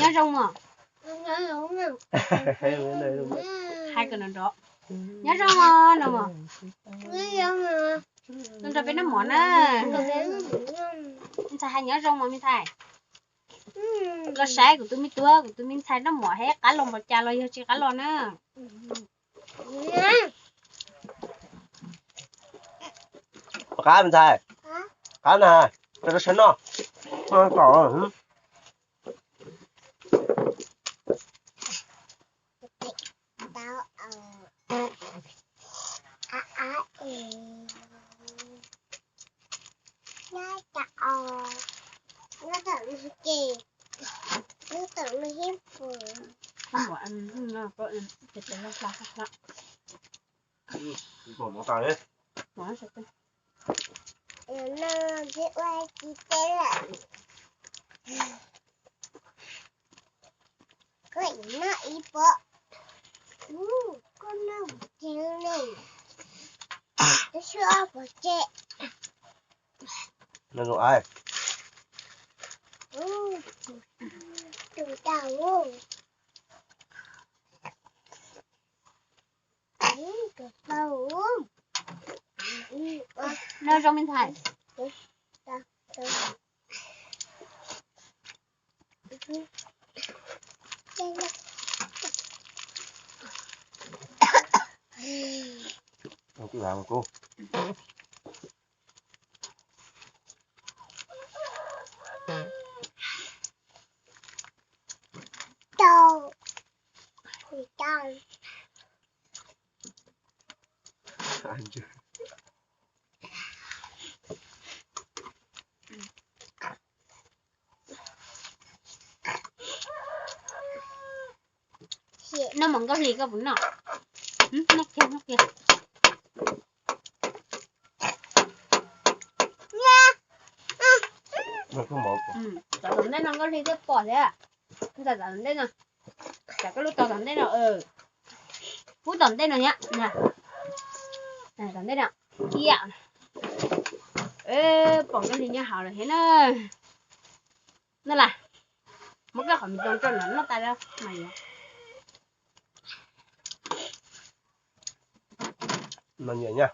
Nyob zoo mog. Hais kom nrov nrov. Nyob zoo mog no mog. Nrog peb noj mov na. Me ntxhais hais nyob zoo mog me ntxhais. Koj saib kuv tus me tub, kuv tus me ntxhais noj mov hais qab los npaum cas los yog tsis qab los na. Qab me ntxhais, qab na, rau rau sawv noj. Koj noj ib pob, koj noj pov tseg ne, koj noj pov tseg. Tus tau. Noj zoo me ntxhais. Tau. Noj mov nkauj hli koj puas noj? Noj kiag, noj kiag. Tom tom ntej no nkauj hli twb pom thiab. Tom tom ntej no, tom koj lub tom tom ntej no, pub tom ntej no thiab. Tom ntej no, ib yam. Pom nkauj hli nyob hauv lawm thiab na. Noj las, muab koj qhov me too rau no noj tas lawm mas yuav.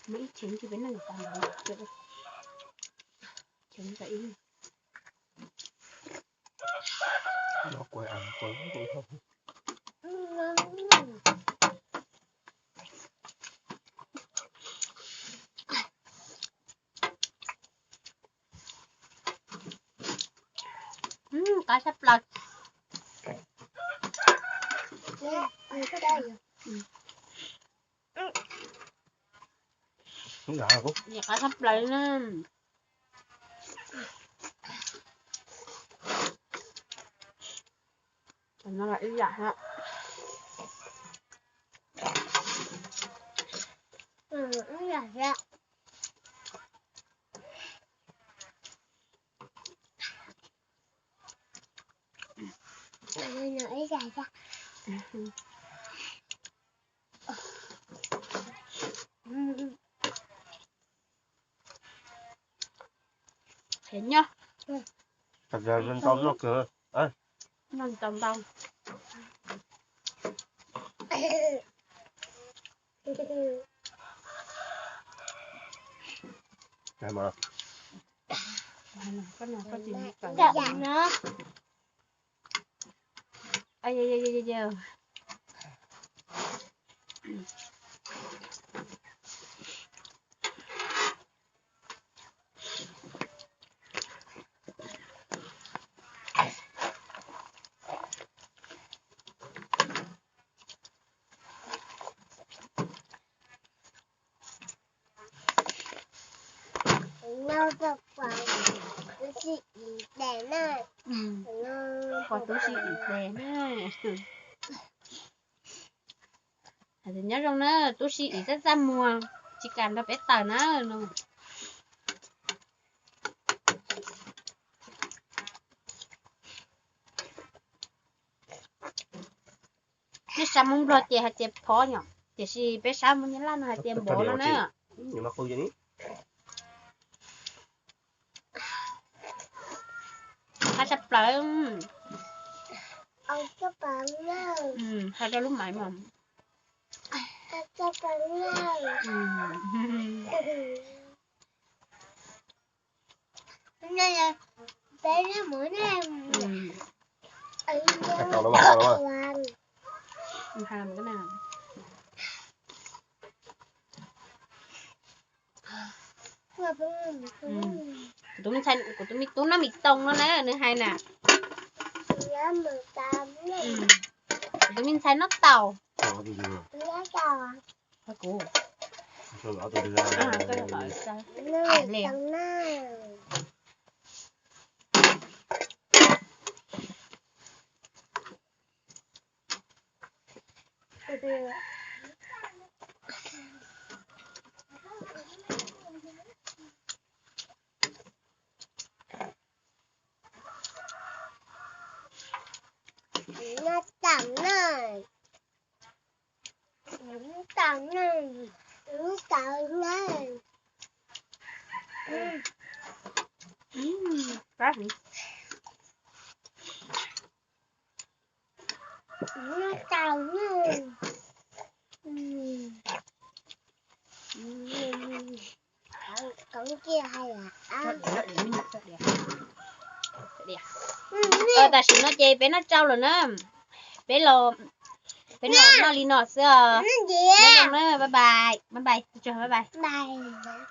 Muab ib cheeb tsis peb neeg tas, cheeb tas ib. Qab sab plaws. Qab sab plaws na. Cov no los ib yam thiab. Ib yam thiab. Qhiav nyob. Noj ntau ntau. Noj pom tub sib ib tes na. Pom tub sib ib tes na. Nyob zoo na, tub sib ib txaj txaj muag, tsis kam nrog peb tawm na no. Txawm Hmoob Nplog ces hais tias phov nyom, tiam sis peb sab Hmoob Nyab Laj no hais tias npov no na. Qab tshaj plaws. Hais rau lub maiv mas. Kuv tus me ntxhais, kuv tus me tub Naj Mim Toog no na, nws hais na. Kuv tus me ntxhais noj tau. Kuv. Noj tau na. Noj tau na. Noj tau na. Noj tau na. Tam sim no ces peb noj tsau lawm na. Peb los, peb los noj li no xwb os. Peb